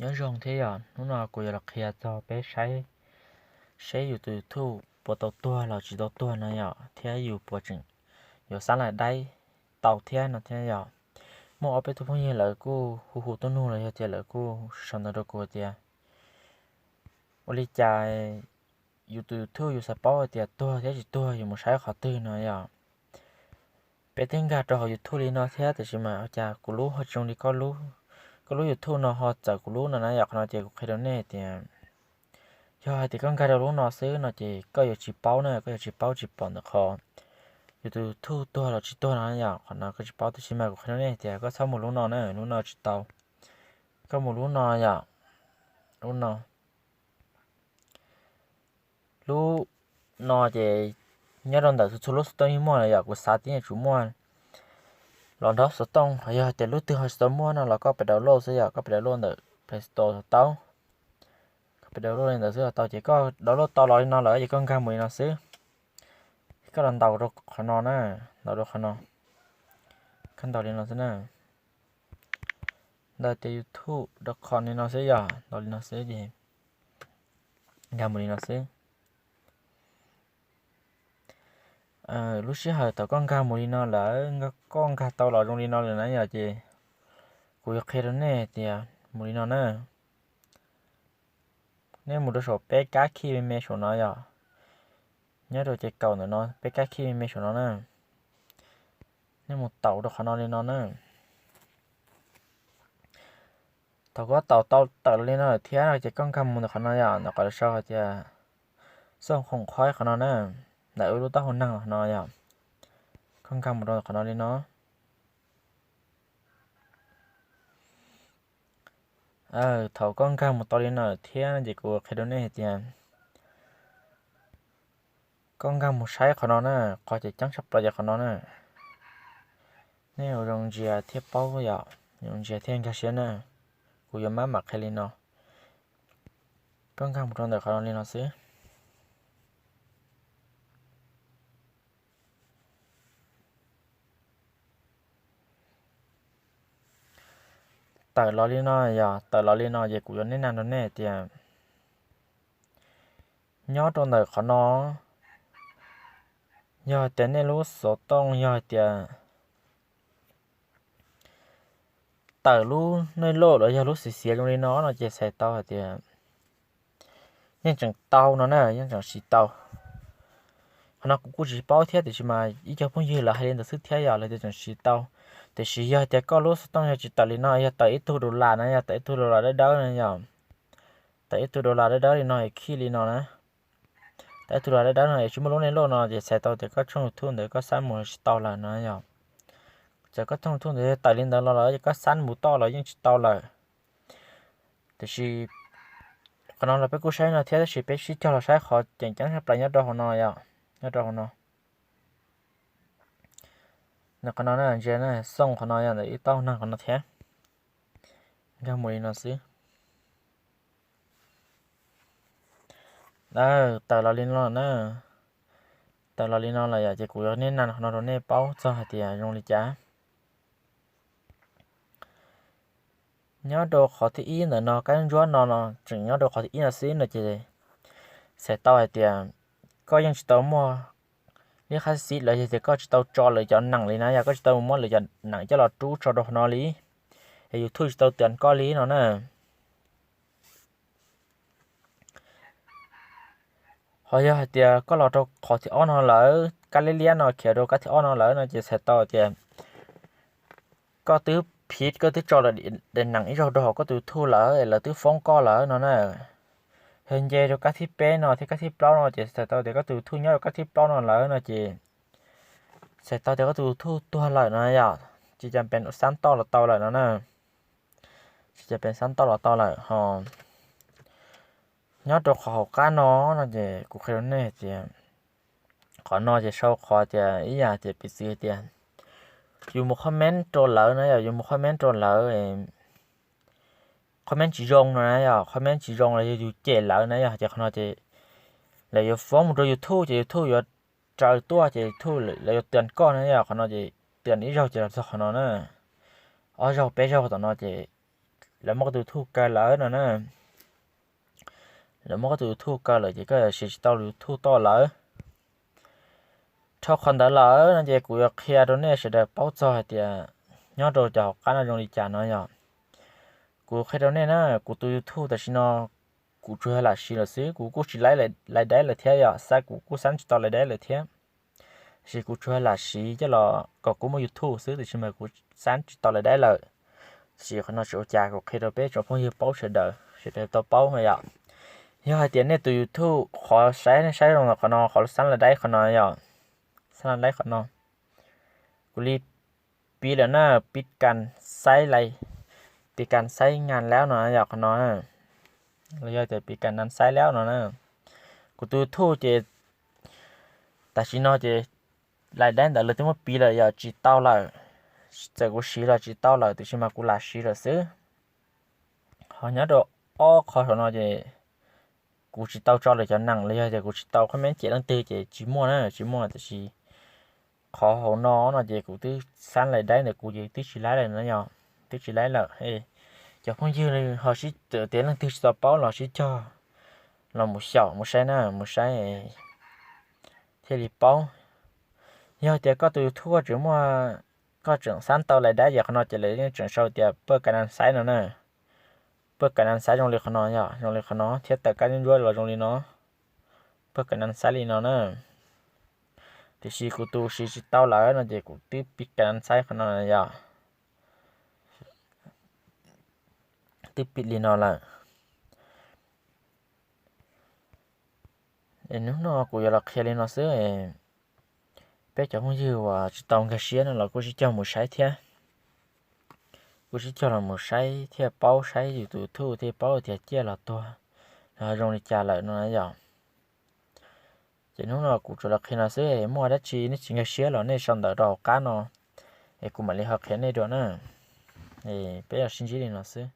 Nyob zoo thiab yom, hnub no kuv yuav los qhia txog peb saib seb yus tus YouTube puas tau tuag los tsis tau tuag no yom, thiab yus puas tseem yuav xab lais daib tau thiab no thiab yom. Muaj ob peb tug phooj ywg lawv kuj hu hu tuaj nug los yog tias lawv kuj sau ntawv rau kuv tias ua li cas yus tus YouTube yus xav paub hais tias tuag thiab tsis tuag yus mus saib qhov twg no yom. Peb twb nkag rau hauv YouTube li no thiab tiam sis mas ua cas kuv lub ho tsis zoo li koj lub, koj lub YouTube no ho txawv kuv lub no na yom. Qhov no ces kuv qhia rau nej tias yog hais tias koj nkag rau lub no xwb no ces koj yuav tsis paub na, koj yuav tsis paub tsis pom ntawm qhov yus tus YouTube tuag los tsis tuag no yom. Qhov no koj tsis paub tiam sis mas kuv qhia rau nej tias koj txhob mus lub no na, lub no tsis tau. Koj mus lub no yom, lub no. Lub no ces nyob rau ntawm txhua txhua lub xov tooj yeej muaj na yom, kuv xav tias yeej tsum muaj los nrog xov tooj, ho yog tias lub twg ho tsis tau muaj no los koj pem download xwb yom, koj pem download ntawm Play Store los tau. Koj pem download li ntawd xwb los tau, ces koj download tau los li no lawm ces koj nkag mus li no xwb. Koj los ntaus rau qhov no na, ntaus rau qhov no, koj ntaus li no xwb na. Ntaus tias YouTube dot com li no xwb yom, ntaus li no xwb ces nkag mus li no xwb. Lub sij hawm thaum koj nkag mus li no lawm, koj nkag tau los zoo li no lawm na yom, ces kuv yuav qhia rau nej tias mus li no na. Nej mus rau saum peb kab khij me me saum no yom, nyob rau ces kaum ntawm no peb kab khij me me saum no na. Nej mus taus rau qhov no li no na. Thaum koj taus tau tawm los li no lawm thiab no ces koj nkag mus ntawm qhov no yom, ntawm qhov sau hais tias xooj khoom khoib qhov no na, ntawm wb lub taub hau neeg qhov no yom. Koj nkag mus rau qhov no li no. Thaum koj nkag mus tau li no lawm thiab no ces kuv qhia rau nej hais tias koj nkag mus saib qhov no na, qhov ces ceeb tshaj plaws ces qhov no na. Nej ua zoo ntsia thiaj paub yom, zoo ntsia thiaj nkag siab na. Kuv yuav maj mam qhia li no. Koj nkag mus rau ntawm qhov no li no xwb. Tawm los li no yom, tawm los li no ces kuv yuav neb na rau nej tias nyob rau ntawm qhov no, yog hais tias nej lub xov tooj yog hais tias tawm lub nej loj los yog lub xiv xiav zoo li no no ces txhais tau hais tias yeej tseem tau no na, yeej tseem siv tau. Qhov no kuv kuj tsis paub thiab tiam sis mas ib co phooj ywg lawv hais li ntawd xwb thiab yom, lawv tias tseem siv tau. Tiam sis yog tias koj lub xov tooj yog tsis tawm li no, yog tawm ib tug dollar na, yog tawm ib tug dollar dawb dawb na yom, tawm ib tug dollar dawb dawb li no es khij li no na, tawm ib tug dollar dawb dawb no es tsis muaj lub nej loj no ces txhais tau tias koj tshooj YouTube ntawd koj xab mus tsis tau lawm no yom. Txawm koj tshooj YouTube ntawd tawm li ntawd los lawm ces koj xab mus toj los yeej tsis tau lawm. Tiam sis qhov no los peb kuj saib no thiab, tab sis peb sib cog los saib qhov tseem ceeb tshaj plaws nyob rau hauv no yom, nyob rau hauv no. Ntawm qhov no na, ntsia na, xooj qhov no yog ntawm ib tauj neeg qhov no thiab. Nkag mus li no xwb. Tawm los li no na, tawm los li no lawm yom, ces kuv yuav neb na qhov no rau nej paub txog hais tias zoo li cas. Nyob rau qhov thib ib ntawm no, kab ntsuab no no, tseem nyob rau qhov thib ib no xwb no ces txhais tau hais tias koj yeej tsis tau muaj li qhab xib los yog tias koj tsis tau tso lawv cov neem li na yom, koj tsis tau muab lawv cov neem coj los rub tso rau qhov no li, es YouTube tsis tau tias koj li no na. Ho yog hais tias koj los rau qhov thib ob no lawm, kab liab liab no khiav rau kab thib ob no lawm no ces txhais tau tias koj twb phiv, koj twb tso lawv daim neem ib zaug rau hauv koj tus YouTube lawm es lawv twb foob koj lawm no na. Yog nce rau kab thib peb no thiab kab thib plaub no ces txhais tau tias koj tus YouTube nyob rau kab thib plaub no lawm no ces txhais tau tias koj tus YouTube tuag lawm no yom, tsis cam pees xab toj los tau lawm no na. Tsis cam pees xab toj los tau lawm ho. Nyob rau qhov hauv qab no no ces kuv qhia rau nej tias qhov no ces sau qhov tias ib yam tias piv txwv tias yus mus comment rau lawv na yom, yus mus comment rau lawv, comment tsis zoo no na yom, comment tsis zoo los yog yus cem lawv na yom, ces qhov no ces lawv yuav foob mus rau YouTube ces YouTube yuav raws tuaj ces YouTube lawv yuav tias koj na yom, qhov no ces tias ib zaug ces los txog qhov no na. Ob zaug peb zaug tom no ces lawv muab koj tus YouTube kaw lawm no na. Lawv muab koj tus YouTube kaw lawm ces koj siv tsis tau YouTube tuaj lawm. Dhau qhov ntawd lawm no ces kuv yuav qhia rau nej sawv daws paub txog hais tias nyob rau cov hauv qab no zoo li cas no yog. Kuv qhia rau nej na, kuv tus YouTube tam sim no kuv tsuas yog lam siv lawm xwb, kuv kuj tsis lais daib lawm thiab yog, xab kuv kuj xab tsis tau lais daib lawm thiab. Tiam sis kuv tsuas yog lam siv coj los kom kuv muaj YouTube xwb, tiam sis mas kuv xab tsis tau lais daib lawm. Tiam sis qhov no tsis ua cas, kuv qhia rau peb tsoom phooj ywg paub sawv daws, sawv daws tau paub yom. Yog hais tias nej tus YouTube qhov saib, nej saib zoo los qhov no, qhov xab lais daib qhov no yog, xab lais daib qhov no, kuv li piv lawm na, piv kas xaib lais, piv kas xaib nas laub no yog qhov no, los yog tias piv kas nas xaib laub no na. Kuv tus YouTube ces tam sim no ces lais daib ntawd lawv twb muab piv lawm yog tsis tau lawm. Txawm kuv siv los tsis tau lawm, tiam sis mas kuv lam siv lawm xwb. Ho nyob rau ob qho saum no ces kuv tsis tau tso lawv cov nas los yog tias kuv tsis tau qhov meej cem leej twg ces tsis muaj na, tsis muaj. Tiam sis qhov hauv no no ces kuv twb xab lais daib ntawm kuv ces twb tsis laib lawm no yog, twb tsis laib lawm. Cov phooj ywg ho sib tias leej twg tsis tau paub los sib cog los mus xyaum mus saib na, mus saib thiaj li paub. Yog tias koj tus YouTube koj tseem muaj, koj tseem xab tau lais daib ces qhov no ces lawv yeej tseem sau tias paj kas nas xaib no na. Paj kas nas xaib zoo li qhov no yog, zoo li qhov no thiab tawm kab ntsuab los zoo li no, paj kas nas xaib li no na. Tiam sis kuv tus siv tsis tau lawm no ces kuv twb piv kas nas xaib qhov no yog, twb piv li no lawm. Es hnub no kuv yuav los qhia li no xwb, peb cov phooj ywg uas tsis tau nkag siab no los kuj sib cog mus saib thiab, kuj sib cog los mus saib thiaj paub, saib yus tus YouTube thiaj paub tias ciaj los tuag, los zoo li cas lawm no yom. Ces hnub no kuv tsuas los qhia no xwb, muaj dab tsi nej tsis nkag siab los nej sau ntawv rau hauv qab no, es kuv mam li ho qhia nej dua na. Peb los sib ntsib li no xwb.